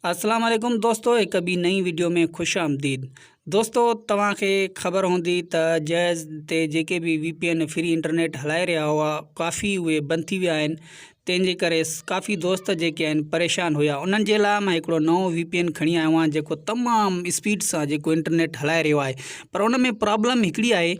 اسلام عليڪم دوستو هڪ ٻي نئين ويڊيو ۾ خوش آمديد دوستو توهان کي خبر هوندي ته جهاز تي جيڪي به V P N free internet هلائي رهيا هئا ڪافي اهي بند ٿي ويا آهن تنهن جي ڪري ڪافي دوست جيڪي آهن پريشان هيا انهن جي لاء مان هڪڙو نئون وي پي اين کڻي آيو آهيان جيڪو تمام اسپيڊ سان جيڪو انٽرنيٽ هلائي رهيو آهي پر ان ۾ پرابلم هڪڙي آهي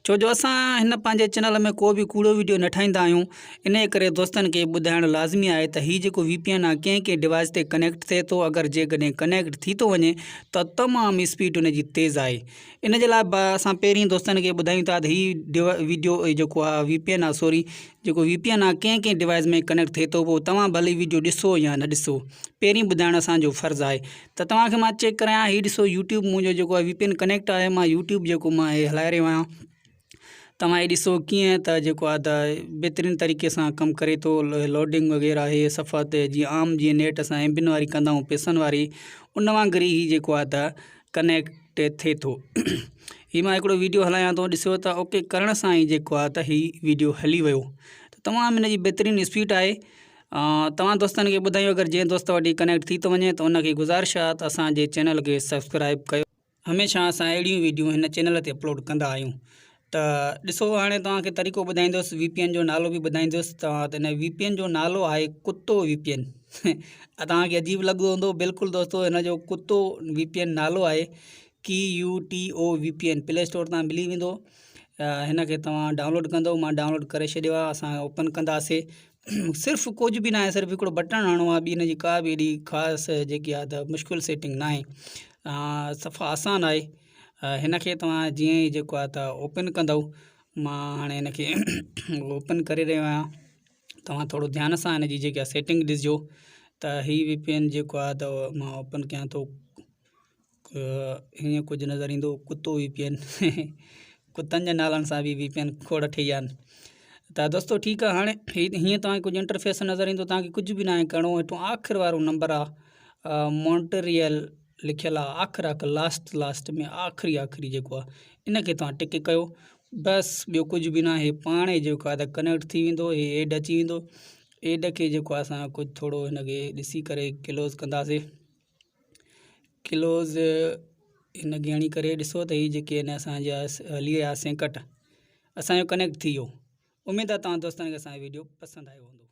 ڇو جو اسان هن پنهنجي چينل ۾ ڪو به ڪوڙو ويڊيو نه ٺاهيندا آهيون انهيء ڪري دوستن کي ٻڌائڻ لازمي آهي ته هي جيڪو وي پي اين آهي ڪنهن ڪنهن ڊوائيس تي ڪنيڪٽ ٿئي ٿو اگر جيڪڏهن ڪنيڪٽ ٿي ٿو وڃي ته تمام اسپيڊ ان جي تيز آهي ان جي لاء اسان پهرين دوستن کي ٻڌايون ٿا ته هي ويڊيو جيڪو آهي وي پي اين آهي سوري جيڪو وي پي اين آهي ڪنهن ڪنهن ڊوائيس ۾ ڪنيڪٽ ٿئي ٿو پوء توهان ڀلي ويڊيو ڏسو يا نه ڏسو پهرين ٻڌائڻ اسانجو فرض آهي ته توهان کي مان چيڪ ڪرايان هي ڏسو يوٽيوب منهنجو جيڪو آهي وي پي اين ڪنيڪٽ آهي مان يوٽيوب جيڪو مان هي هلائي رهيو آهيان توهان هي ڏسو ڪيئن ته جيڪو آهي ته بهترين طريقي سان ڪم ڪري ٿو لوڊنگ وغيره هي صفا تي جيئن عام جيئن نيٽ اسان ايم بين واري ڪندا آهيون پئسن واري ان وانگر ئي جيڪو آهي ته ڪنيڪٽ ٿئي ٿو هي مان هڪڙو ويڊيو هلايان ٿو ڏسو ته اوڪي ڪرڻ سان ئي جيڪو آهي ته هي ويڊيو هلي ويو ته تمام هن جي بهترين اسپيڊ آهي توهان دوستن کي ٻڌايو اگر جنهن دوست وٽ هي ڪنيڪٽ ٿي ٿو وڃي ته ان کي گذارش آهي ته اسان جي چينل کي سبسڪرائب ڪيو هميشه اسان اهڙيون ويڊيو هن چينل تي اپلوڊ ڪندا آهيون ته ڏسو هاڻي توهان کي طريقو ٻڌائيندس وي پي اين جو نالو به ٻڌائيندس توهان ته هن وي پي اين جو نالو آهي ڪتو وي پي اين توهان کي عجيب لڳندو هوندو بلڪل دوستو هن جو ڪتو وي پي اين نالو آهي K U T O V P N play store تان ملي ويندو هن کي توهان ڊائونلوڊ ڪندو مان ڊائونلوڊ ڪري ڇڏيو آهي اسان اوپن ڪنداسي صرف ڪجهه به ناهي صرف هڪڙو بٽڻ هڻڻو آهي ٻي هن جي ڪا به ايڏي خاص جيڪي آهي ته مشڪل سيٽنگ ناهي صفا آسان آهي هن کي توهان جيئن ئي جيڪو آهي ته اوپن ڪندو مان هاڻي هن کي اوپن ڪري رهيو آهيان توهان ٿورو ڌيان سان هن جي جيڪا سيٽنگ ڏسجو ته هي وي پي اين جيڪو آهي ته مان اوپن ڪيان ٿو هيئن ڪجهه نظر ايندو ڪتو وي پي اين ڪتن جي نالن سان به وي پي اين کوڙ ٺهي ويا آهن ته دوستو ٺيڪ آهي هاڻي هيئن توهان کي ڪجهه انٽرفيس نظر ايندو توهان کي ڪجهه به ناهي ڪرڻو هيٺون آخر وارو نمبر آهي مونٽريل لکيل آهي آخر آخر لاسٽ لاسٽ ۾ آخري آخري جيڪو آهي ان کي توهان ٽڪ ڪيو بس ٻيو ڪجهه به ناهي پاڻ ئي جيڪو آهي ته ڪنيڪٽ ٿي ويندو هي ايڊ اچي ويندو ايڊ کي جيڪو آهي اسان ڪجهه ٿورو هن کي ڏسي ڪري ڪلوز ڪنداسي ڪلوز هن کي هڻي ڪري ڏسو ته هي جيڪي آهن اسانجا هلي ويا سينڪٽ اسانجو ڪنيڪٽ ٿي ويو اميد آهي توهان دوستن کي اسانجو ويڊيو پسند آيو هوندو.